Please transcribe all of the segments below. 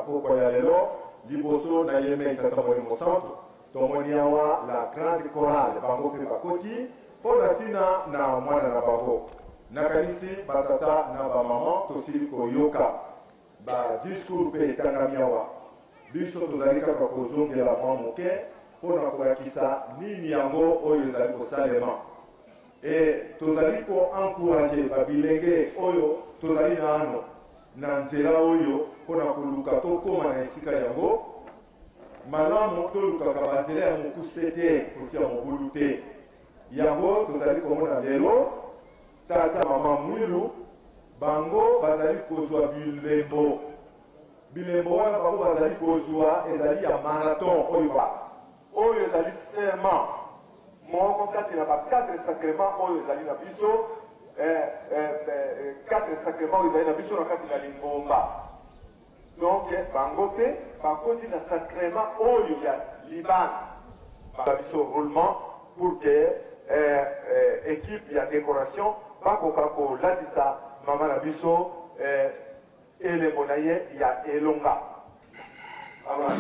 pokwa ya lelo liboso na ye mei Tata Molimo Santu. Tomoni awa la grande chorale, bango mpe bakoti mpo na ntina na mwana na bango. Nakanisi batata na bamama tosili koyoka ba discours mpe etangami awa. Biso tozali kaka kozongela mwa moke mpo na kolakisa nini yango oyo ezali kosalema. E tozali ko encourager ba bilenge oyo tozali nano na nzela oyo mpo na koluka tokoma na esika yango. Malamu tolukaka ba nzela ya mokuse te, kotia mobulu te. Yango tozali komona lelo, tata mama Mwilu bango bazali kozwa bilembo. Bilembo wana bango bazali kozwa ezali ya marathon oyo ba Oyo ezali serment moko kati na ba quatre sacrements oyo ezali na biso, eh, eh, eh, quatre sacrements oyo ezali na biso na kati na lingomba. Donc bango pe bakoti na sacrement oyo ya libala. Ba biso roulement pour que eh, eh, equipe ya decoration bakoka kolatisa mama na biso eh, Elembo na ye ya elonga. Amen.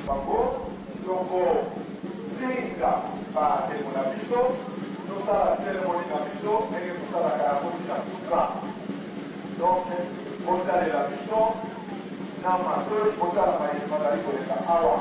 Bango toko senga ba ndeko na biso tosala ceremonie na biso ndenge tosalaka yango ti na suka. Donc botalela biso na matoyi botala maye mazali koleka awa.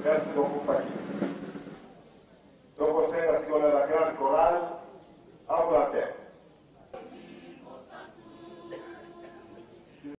Merci beaucoup, Faki.